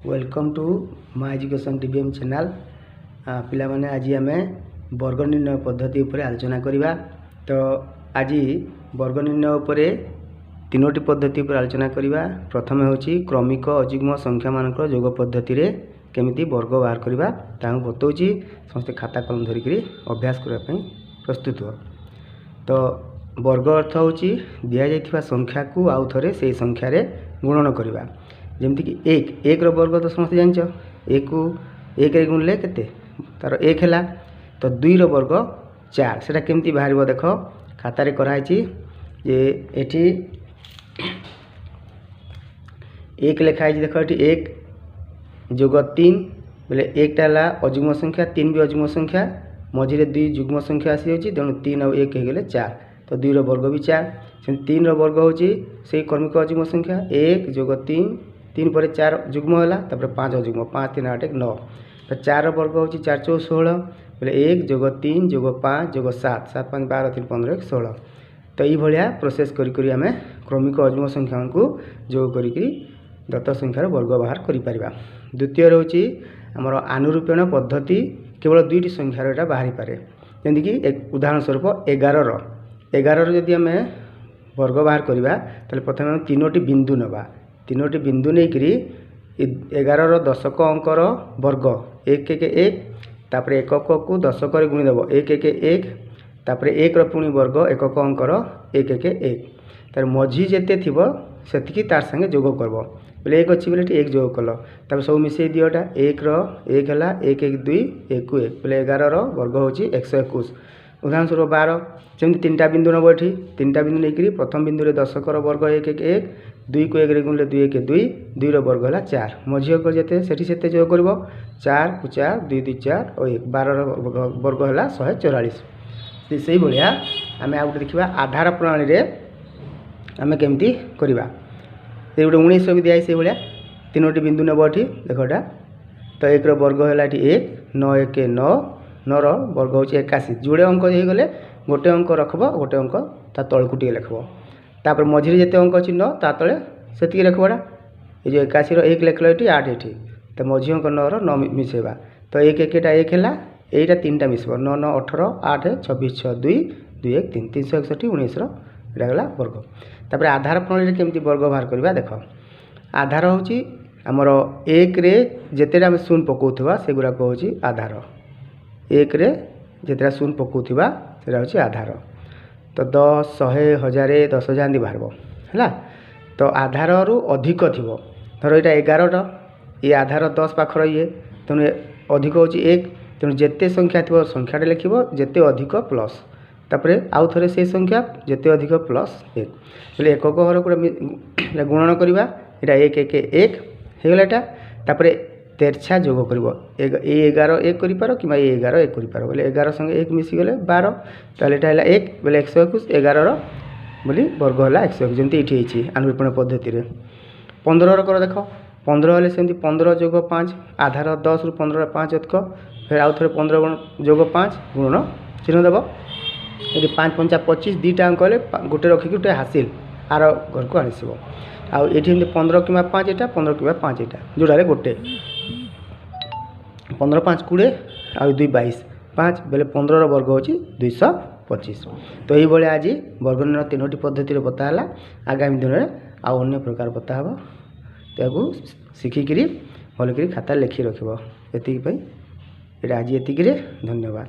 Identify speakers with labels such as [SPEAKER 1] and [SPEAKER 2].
[SPEAKER 1] Welcome to my Education DVM channel. ପିଲାମାନେ, ଆଜି ଆମେ ବର୍ଗ ନିର୍ଣ୍ଣୟ ପଦ୍ଧତି ଉପରେ ଆଲୋଚନା କରିବା। ତ ଆଜି ବର୍ଗ ନିର୍ଣ୍ଣୟ ଉପରେ ତିନୋଟି ପଦ୍ଧତି ଉପରେ ଆଲୋଚନା କରିବା। ପ୍ରଥମେ ହେଉଛି କ୍ରମିକ ଅଯୁଗ୍ମ ସଂଖ୍ୟାମାନଙ୍କର ଯୋଗ ପଦ୍ଧତିରେ କେମିତି ବର୍ଗ ବାହାର କରିବା, ତାହା ମୁଁ ବତାଉଛି। ସମସ୍ତେ ଖାତା କଲମ ଧରିକିରି ଅଭ୍ୟାସ କରିବା ପାଇଁ ପ୍ରସ୍ତୁତ ହୁଅ। ତ ବର୍ଗ ଅର୍ଥ ହେଉଛି ଦିଆଯାଇଥିବା ସଂଖ୍ୟାକୁ ଆଉ ଥରେ ସେଇ ସଂଖ୍ୟାରେ ଗୁଣନ କରିବା। ଯେମିତିକି 1, 1ର ବର୍ଗ ତ ସମସ୍ତେ ଜାଣିଛ। 1କୁ 1ରେ ଗୁଣିଲେ କେତେ? ତାର 1 ହେଲା। ତ 2ର ବର୍ଗ 4। ସେଟା କେମିତି ବାହାରିବ ଦେଖ, ଖାତାରେ କରାହେଇଛି ଯେ ଏଠି 1 ଲେଖା ହେଇଛି। ଦେଖ, ଏଠି 1 ଯୋଗ 3 ବୋଲେ 1ଟା ହେଲା ଅଯୁଗ୍ମ ସଂଖ୍ୟା, 3 ବି ଅଯୁଗ୍ମ ସଂଖ୍ୟା, ମଝିରେ 2 ଯୁଗ୍ମ ସଂଖ୍ୟା ଆସିଯାଉଛି। ତେଣୁ 3 ଆଉ 1 ହେଇଗଲେ 4। ତ 2ର ବର୍ଗ ବି 4। ସେମିତି 3ର ବର୍ଗ ହେଉଛି ସେଇ କ୍ରମିକ ଅଯୁଗ୍ମ ସଂଖ୍ୟା, 1 ଯୋଗ 3। 3 ପରେ 4 ଯୁଗ୍ମ ହେଲା, ତାପରେ 5 ଅଯୁଗ୍ମ, 5 3 8 1 9। ତ 4ର ବର୍ଗ ହେଉଛି 4 ଚଉ 16। ବୋଲେ 1 ଯୋଗ 3 ଯୋଗ 5 ଯୋଗ 7, 7 5 12, 3 15, 1 16। ତ ଏଇଭଳିଆ ପ୍ରୋସେସ୍ କରି କରି ଆମେ କ୍ରମିକ ଅଯୁଗ୍ମ ସଂଖ୍ୟାମାନଙ୍କୁ ଯୋଗ କରିକିରି ଦତ୍ତ ସଂଖ୍ୟାର ବର୍ଗ ବାହାର କରିପାରିବା। ଦ୍ୱିତୀୟ ହେଉଛି ଆମର ଆନୁରୂପେଣ ପଦ୍ଧତି। କେବଳ ଦୁଇଟି ସଂଖ୍ୟାର ଏଇଟା ବାହାରିପାରେ। ଯେମିତିକି ଉଦାହରଣ ସ୍ୱରୂପ 11ର ଯଦି ଆମେ ବର୍ଗ ବାହାର କରିବା, ତାହେଲେ ପ୍ରଥମେ ଆମେ ତିନୋଟି ବିନ୍ଦୁ ନେବା। ତିନୋଟି ବିନ୍ଦୁ ନେଇକରି 11ର ଦଶକ ଅଙ୍କର ବର୍ଗ 1 1 1, ତାପରେ ଏକକକୁ ଦଶକରେ ଗୁଣିଦେବ 1 1 1, ତାପରେ 1ର ପୁଣି ବର୍ଗ ଏକକ ଅଙ୍କର 1 1 1। ତାର ମଝି ଯେତେ ଥିବ ସେତିକି ତାର ସାଙ୍ଗେ ଯୋଗ କରିବ। ବୋଲେ 1 ଅଛି ବୋଲେ ଏଠି 1 ଯୋଗ କଲ, ତାପରେ ସବୁ ମିଶାଇ ଦିଅ। ଏଟା 1ର 1 ହେଲା 1 1 2, 1କୁ 1। ବୋଲେ 11ର ବର୍ଗ ହେଉଛି 121। ଉଦାହରଣ ସ୍ୱରୂପ 12, ସେମିତି ତିନିଟା ବିନ୍ଦୁ ନେବ। ଏଠି ତିନିଟା ବିନ୍ଦୁ ନେଇକରି ପ୍ରଥମ ବିନ୍ଦୁରେ ଦଶକର ବର୍ଗ 1 1 1, 2କୁ 1ରେ ଗୁଣିଲେ 2 1 2, 2ର ବର୍ଗ ହେଲା 4। ମଝି ଅଙ୍କ ଯେତେ ସେଠି ସେତେ ଯୋଗ କରିବ, 4କୁ 4, 2 2 4 ଓ 1, 12ର ବର୍ଗ ହେଲା 144। ସେଇଭଳିଆ ଆମେ ଆଉ ଗୋଟେ ଦେଖିବା, ଆଧାର ପ୍ରଣାଳୀରେ ଆମେ କେମିତି କରିବା। ସେଇ ଗୋଟେ 19 ବି ଦିଆହେଇଛି। ସେଇଭଳିଆ ତିନୋଟି ବିନ୍ଦୁ ନେବ ଏଠି। ଦେଖ ଏଟା ତ 1ର ବର୍ଗ ହେଲା ଏଠି 1, 9 1 9, 9ର ବର୍ଗ ହେଉଛି 81। ଯୋଡ଼େ ଅଙ୍କ ହେଇଗଲେ ଗୋଟେ ଅଙ୍କ ରଖିବ, ଗୋଟେ ଅଙ୍କ ତା ତଳକୁ ଟିକେ ଲେଖିବ। ତାପରେ ମଝିରେ ଯେତେ ଅଙ୍କ ଅଛି 9, ତା ତଳେ ସେତିକି ଲେଖିବ। ଏଟା ଏ ଯେଉଁ 81ର 1 ଲେଖିଲ ଏଠି, 8 ଏଠି, ତ ମଝି ଅଙ୍କ 9ର 9 ମିଶାଇବା। ତ 1 1ଟା 1 ହେଲା, ଏଇଟା 3ଟା ମିଶିବ, 9 9 18, 8 26, 6 2, 2 1 3, 361, 19ର ଏଇଟା ହେଲା ବର୍ଗ। ତାପରେ ଆଧାର ପ୍ରଣାଳୀରେ କେମିତି ବର୍ଗ ବାହାର କରିବା ଦେଖ। ଆଧାର ହେଉଛି ଆମର 1ରେ ଯେତେଟା ଆମେ ଶୂନ ପକାଉଥିବା ସେଗୁଡ଼ାକ ହେଉଛି ଆଧାର। 1ରେ ଯେତେଟା ଶୂନ ପକାଉଥିବା ସେଇଟା ହେଉଛି ଆଧାର। ତ 10, 100, 1000, 10,000 ଏମିତି ବାହାରିବ ହେଲା। ତ ଆଧାରରୁ ଅଧିକ ଥିବ, ଧର ଏଇଟା 11ଟା, ଇଏ ଆଧାର 10 ପାଖର ଇଏ, ତେଣୁ ଅଧିକ ହେଉଛି 1। ତେଣୁ ଯେତେ ସଂଖ୍ୟା ଥିବ ସଂଖ୍ୟାଟା ଲେଖିବ, ଯେତେ ଅଧିକ ପ୍ଲସ୍, ତାପରେ ଆଉ ଥରେ ସେଇ ସଂଖ୍ୟା ଯେତେ ଅଧିକ ପ୍ଲସ୍ 1। ବୋଲେ ଏକକ ଘରକୁ ଗୁଣନ କରିବା। ଏଇଟା 1 1 1 ହେଇଗଲା ଏଇଟା। ତାପରେ ତେରଛା ଯୋଗ କରିବ। ଏଇ 11 1 କରିପାର କିମ୍ବା ଏଇ 11 1 କରିପାର। ବୋଲେ 11 ସଙ୍ଗେ 1 ମିଶିଗଲେ 12। ତାହେଲେ ଏଇଟା ହେଲା 1, ବୋଲେ 121। 11ର ବୋଲି ବର୍ଗ ହେଲା 121, ଯେମିତି ଏଇଠି ହେଇଛି ଆନୁରୂପଣ ପଦ୍ଧତିରେ। 15ର କର ଦେଖ। 15 ହେଲେ ସେମିତି 15 ଯୋଗ 5, ଆଧାର 10ରୁ 15 5 ଅଧିକ, ଫେର ଆଉ ଥରେ 15 ଗୁଣ ଯୋଗ 5, ଗୁଣନ ଚିହ୍ନ ଦେବ ଏଠି। 5 ପଞ୍ଚା 25, ଦୁଇଟା ଅଙ୍କ ହେଲେ ଗୋଟେ ରଖିକି ଗୋଟେ ହାସିଲ ଆର ଘରକୁ ଆଣିସିବ। ଆଉ ଏଠି ଏମିତି 15 କିମ୍ବା 5 ଏଇଟା, 15 କିମ୍ବା 5 ଏଇଟା, ଯେଉଁଟାରେ ଗୋଟେ। 15 5 20 ଆଉ 2 22, 5। ବେଲେ 15ର ବର୍ଗ ହେଉଛି 225। ତ ଏଇଭଳିଆ ଆଜି ବର୍ଗ ନିର୍ଣ୍ଣୟ ତିନୋଟି ପଦ୍ଧତିରେ ବତା ହେଲା। ଆଗାମୀ ଦିନରେ ଆଉ ଅନ୍ୟ ପ୍ରକାର ବତା ହେବ। ତାକୁ ଶିଖିକିରି ଭଲକରି ଖାତାରେ ଲେଖି ରଖିବ। ଏତିକି ପାଇଁ ଏଇଟା ଆଜି ଏତିକିରେ। ଧନ୍ୟବାଦ।